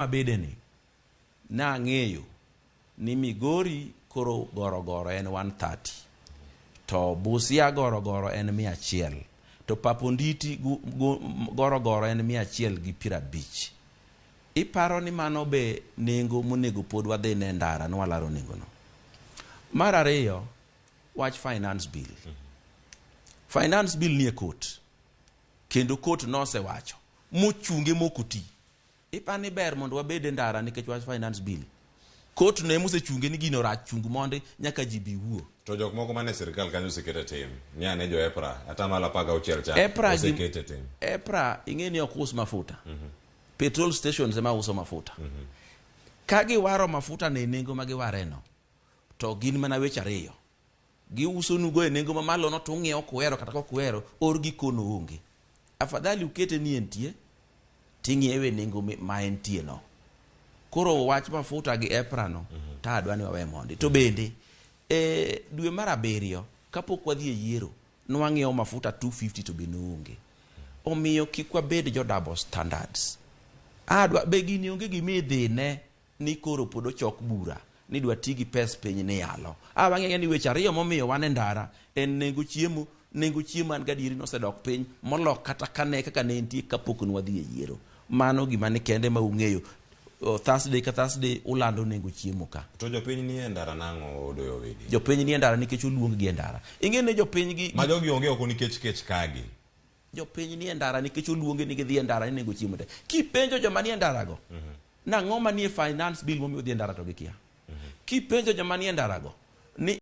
Abedeni nang'eyo ni Migori koro gorogoro en 130 to Busia gorogoro en 100 to Paponditi gorogoro en 150. Iparo ni mano be nengo monego pod wadhi ne ndara ni walaro nengono? Mar ariyo, wach finance bill. Finance bill nie court kendo court nosewacho mochunge mokoti. Ipani ber mondo wabed e ndara nikech wach finance bill. Court no emosechunge ni gino rach chung mondi nyaka ji bi wuo. To jok moko mane sirkal kanyo osekete tim. Ng'i ane jo EPRA, atamalo apar gauchiel cha EPRA gi- osekete tim. EPRA ing'e ni ok us mafuta. Petrol stations ema uso mafuta. Ka giwaro mafuta ne nengo ma giwareno, to gin mana weche ariyo. Giusonugo e nengo mamalo no to ung'iewo kuhero kata kok uhero, or gi kono onge. Afadhali ukete ni entie, ting'iewe e nengo ma entie no. Koro wach mafuta gi EPRA no, to adwa ni wawe mondi. To bende, e dwe mar abiriyo, kapok wadhi e yiero, nwang'iewo mafuta 250 to be noonge. Omiyo kik wabed jo double standards. Adwa, be gini onge gima idhine ni koro pod ochok bura ni dwa ti gi pes piny ni yalo. A wang'eyo ni weche ariyo momiyo wan e ndara en nengo chiemo, nengo chiemo an gadieri nosedok piny molok kata kane kaka ne entie kapok nwadhi e yiero. Mano gima ni kende ma ung'eyo. Thursday ka Thursday ulando nengo chiemo ka. To jopiny nie ndara nang'o Odoyo Owidi? Jopiny nie ndara nikech oluong gi e ndara. Ing'e ni jopiny gi Ma jogi onge oko nikech kech kagi. Jopiny nie ndara nikech oluonge ni gidhi e ndara ni nengo chiemo tek. Kipenjo joma nie ndara go, nang'o manie finance bill momiyo odhi e ndara to gikia. Kipenjo joma nie ndara go,